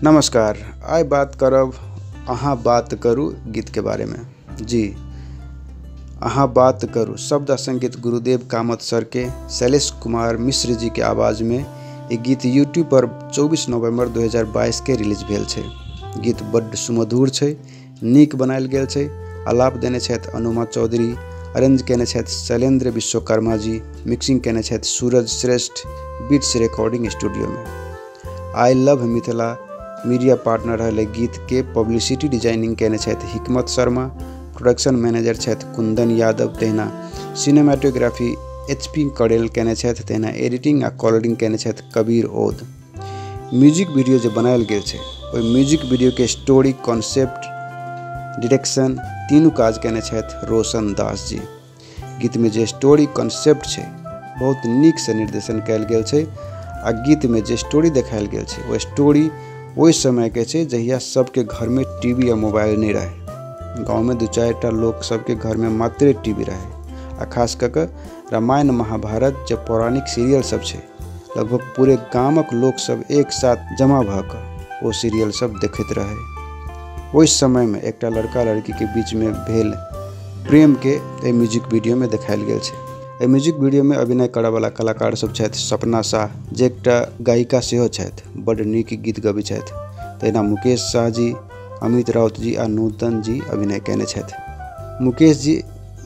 नमस्कार, आइ बात करब अहाँ बात करू गीत के बारे में। जी अहाँ बात करू शब्द आ संगीत गुरुदेव कामत सर के शैलेश कुमार मिश्र जी के आवाज़ में ई गीत यूट्यूब पर 24 नवंबर 2022 के रिलीज भेल छै। गीत बड्ड सुमधुर छै, नीक बनायल गेल छै। आलाप देने छथि अनुमा चौधरी, अरेंज केने छथि शैलेंद्र विश्वकर्मा जी, मिक्सिंग केने छथि सूरज श्रेष्ठ बीट्स रिकॉर्डिंग स्टूडियो में। I love Mithila media partner रहल गीत के पब्लिसिटी डिजाइनिंग केने छथि हिकमत शर्मा, प्रोडक्शन मैनेजर छथि कुंदन यादव, तहिना सिनेमेटोग्राफी एच.पी. कड़ेल केने छथि, तहिना एडिटिंग आ कलरिंग केने छथि कबीर ओद। म्यूजिक वीडियो जे बनायल गेल छै ओहि म्यूजिक वीडियो के स्टोरी, कॉन्सेप्ट, डायरेक्शन तीनू काज केने छथि रोशन दास जी। गीत में जे स्टोरी कॉन्सेप्ट छै बहुत नीक से निर्देशन कयल गेल छै आ गीत में जे स्टोरी देखायल गेल छै ओ स्टोरी ओहि समय के छै जहिया सबके घर में टीवी आ मोबाइल नहीं रहे। गाँव में 2-4 टा लोग सबके घर में मात्रे टीवी रहे आ खास कऽ के रामायण महाभारत जे पौराणिक सीरियल सब छै लगभग पूरे गामक लोक सब एक साथ जमा भऽ कऽ ओ सीरियल सब देखैत रहे। ओहि समय में एकटा लड़का लड़की के बीच में भेल प्रेम के एहि म्यूजिक वीडियो में देखायल गेल छै। एहि म्यूजिक वीडियो में अभिनय करऽ वाला कलाकार सब छथि सपना शाह, जे एकटा गायिका सेहो छथि, बड्ड नीक गीत गबै छथि। तहिना मुकेश शाह जी, अमित राउत जी आ नूतन जी अभिनय केने छथि। मुकेश जी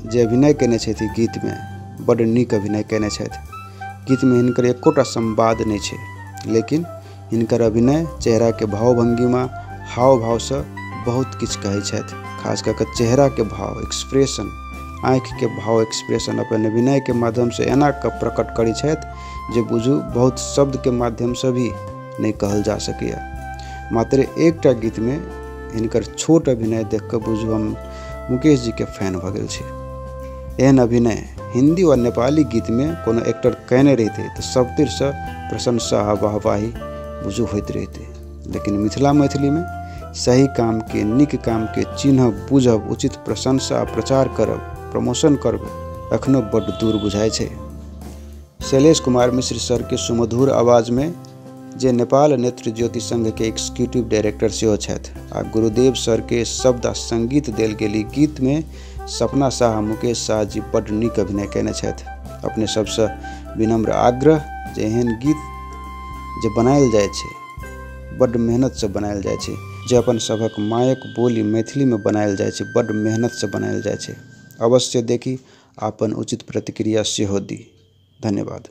जे अभिनय केने छथि गीत में बड्ड नीक अभिनय केने छथि। गीत में हिनकर एकोटा संवाद नहीं छै, लेकिन हिनकर अभिनय, चेहरा के भाव भंगिमा, हाव भाव से बहुत किछु कहै छथि। खास कऽ के चेहरा के भाव, एक्सप्रेशन, आँखि के भाव, एक्सप्रेशन अपन अभिनय के माध्यम से एना कऽ प्रकट करै छथि जे बुझू बहुत शब्द के माध्यम से भी नहीं कहल जा सकैए। मात्र एकटा गीत में हिनकर छोट अभिनय देख कऽ बुझू हम मुकेश जी के फैन भऽ गेल छी। एहन अभिनय हिंदी और नेपाली गीत में कोनो एक्टर केने रहितै तऽ सब तीरसँ प्रशंसा आ वाहवाही बुझू होइत रहितै, लेकिन मिथिला मैथिली में सही काम के, नीक काम के चिन्हब, बुझब, उचित प्रशंसा आ प्रचार करब, प्रमोशन करब एखनो बड्ड दूर बुझाइ छै। शैलेश कुमार मिश्र सर के सुमधुर आवाज़ में जे नेपाल नेत्र ज्योति संघ के एग्जीक्यूटिव डायरेक्टर सेहो छथि आ गुरुदेव सर के शब्द आ संगीत देल गेल ई गीत में सपना शाह आ मुकेश शाह जी बड्ड नीक अभिनय केने छथि। अपने सबसँ विनम्र आग्रह जे एहन गीत जे बनायल जाइ छै बड्ड मेहनतसँ बनायल जाइ छै, जे अपन सभक मायक बोली मैथिली में बनायल जाइ छै बड्ड मेहनतसँ बनायल जाइ छै। अवश्य देखी, अपन उचित प्रतिक्रिया सेहो दी। धन्यवाद।